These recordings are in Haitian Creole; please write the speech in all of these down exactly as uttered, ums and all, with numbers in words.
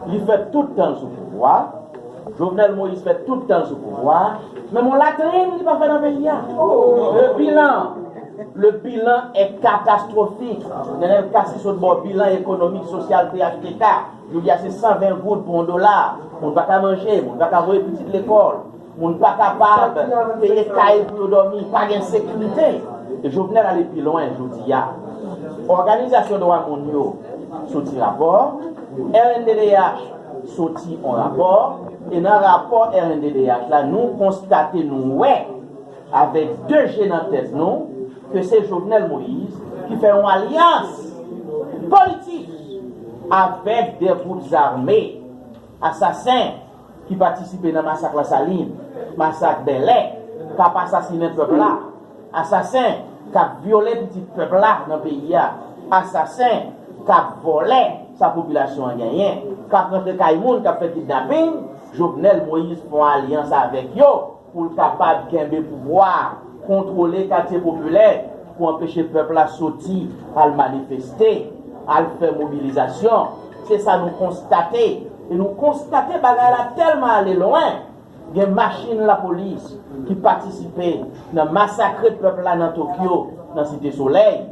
Li fè tout tan l sou pouvwa. Jovenel Moïse fè tout tan l sou pouvwa. Men yon latrin li pa fè nan peyi a. Le bilan, le bilan est catastrophique. Nenel Cassy sot bò bilan ekonomik, sosyal, P H T K. Jodi a se san ven goud pou yon dola. Moun pa ka manje, moun pa ka voye pitit lekòl. Moun pa kapab peye kay pou yo dòmi, pa gen sekirite. E Jovenel ale pi lwen jodi a. Òganizasyon dwa moun yo soti rapò, R N D D H soti yon rapò, e nan rapò R N D D H la, nou konstate, nou wè, avèk de je nan tèt nou, ke se Jovenel Moïse ki fè yon alyans politik avèk de gwoup zame asasen ki patisipe nan masak Lasalin, masak Bèlè, k ap asasinen pèp la, asasen k ap vyole pitit pèp la nan peyi a, asasen k ap vòlè sa popilasyon an genyen, k ap rantre kay moun, k ap fè kidnaping, Jovenel Moïse fè yon alyans avèk yo pou l kapab kenbe pouvwa a, kontwole katye popilè pou anpeche pèp la soti al manifeste, al fè mobilizasyon. Se sa nou konstate. E nou konstate bagay la tèlman ale lwen, gen machin lapolis ki patisipe nan masakre pèp la nan Tokyo, nan Site Solèy,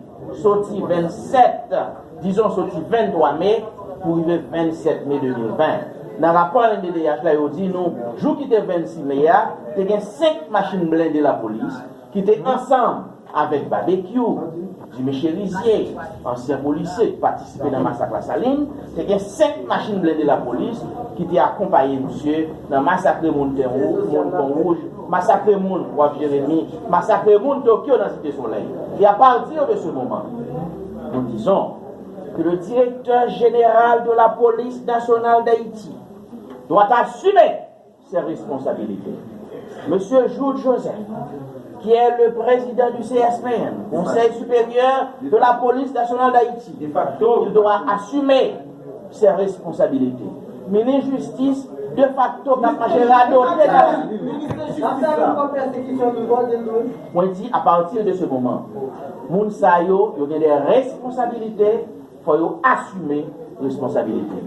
soti vennsèt, dizon soti venntwa me pou rive vennsèt me de mil ven. Nan rapò R N D D H la, yo di nou, jou ki te vennsis me a, te gen senk machin blende lapolis ki te ansanm avèk Babekyou, Jimmy Chérizier, ansyen polisye ki patisipe nan masak Lasalin, te gen senk machin blende lapolis ki te akonpaye misye nan masakre moun Ten Wou-, moun Pon Wouj, masakre moun Waf Jeremi, masakre moun Tokyo nan Site Solèy. Et à partir de ce moment, nous disons que le directeur général de la police nationale d'Haïti doit assumer ses responsabilités. Monsieur Jude Joseph, qui est le président du C S P N, Conseil supérieur de la police nationale d'Haïti, il doit assumer ses responsabilités. Minis jistis de facto k ap mache radote nan Mwen di, à partir de ce moment, moun sa yo, yo gen de responsabilité, fò yo asime responsabilite.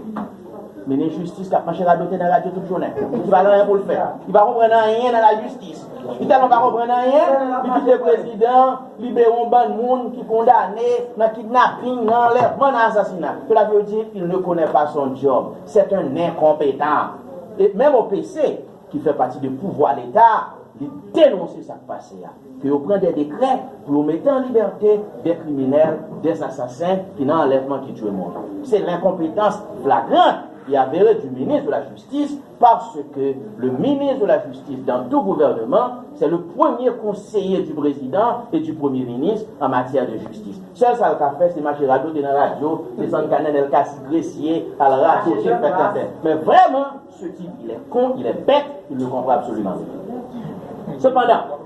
Minis jistis k ap mache radote nan radyo tout jounen. Li pa gen anyen pou l fè. Li pa konprann anyen nan lajistis. Li tèlman pa konprann anyen, li kite prezidan libere yon bann moun ki kondane nan kidnaping, nan anlèvman, nan asasina. Cela veut dire qu'il ne connaît pas son job. C'est un incompétent. E menm O P C, ki fè pati de pouvwa Leta, li denonse sa k pase a. Ke yo pran de dekrè pou yo mete an libète de kriminèl, de asasen ki nan anlèvman, ki tchwe moun. Se lenkonpetans flagrant et avérée du ministre de la Justice, parce que le ministre de la Justice, dans tout gouvernement, c'est le premier conseiller du président et du premier ministre en matière de justice. Sèl sa l ka fè, se mache radote nan radyo, desann ka Nenel Cassy, Gressier, al radote, fè tenten. Men vrèman, ce type, il est con, il est bête, il ne comprend absolument rien. Cependant,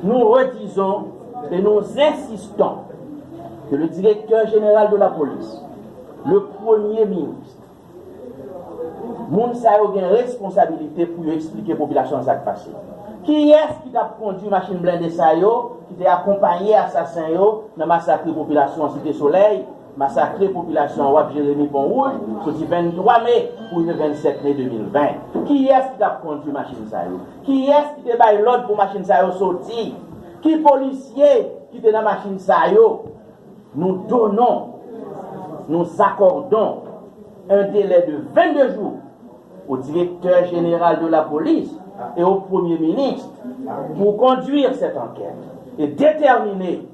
nous redisons et nous insistons que le directeur général de la police, le premier ministre, moun sa yo gen responsabilite pou yo eksplike popilasyon an sa k pase. Kiyès ki t ap kondui machin blende sa yo ki te akonpaye asasen yo nan masakre popilasyon an Site Solèy, masakre popilasyon an Waf Jeremi, Pon Wouj, soti venntwa me pou rive vennsèt me de mil ven? Kiyès ki t ap kondui machin sa yo? Kiyès ki te bay lòd pou machin sa yo soti? Ki polisye ki te nan machin sa yo? Nous donnons, nous accordons un délai de vingt-deux jours au directeur général de la police et au Premier ministre pour conduire cette enquête et déterminer